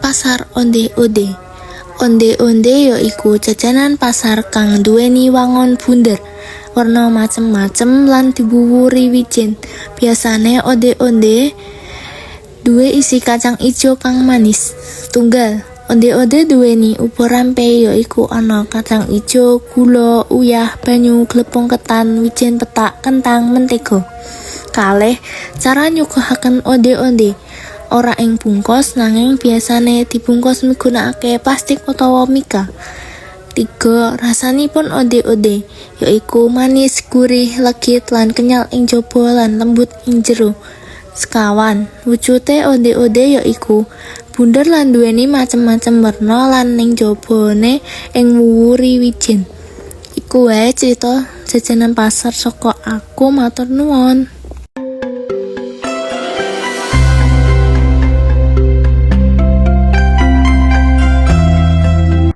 Pasar onde-onde. Onde-onde ya iku jajanan pasar kang nduweni wangun bunder, werna macem-macem lan diwuwuri wijen. Biasane onde-onde duwe isi kacang ijo kang manis. 1, onde-onde duweni uba rampe ya iku ana kacang ijo, gula, uyah, banyu, glepung ketan, wijen pethak, kentang, mentega. 2, cara nyuguhaken onde-onde ora ing bungkus, nanging biasane dibungkus migunakake plastik utawa mika. 3, rasanipun onde-onde ya iku manis, gurih, legit lan kenyal ing jaba lan lembut ing jero. 5, wujude onde-onde ya iku bunder lan nduweni macem-macem werna lan ning jabane ing wuwuri wijen. Iku wae crita jajanan pasar saka aku, matur nuwun.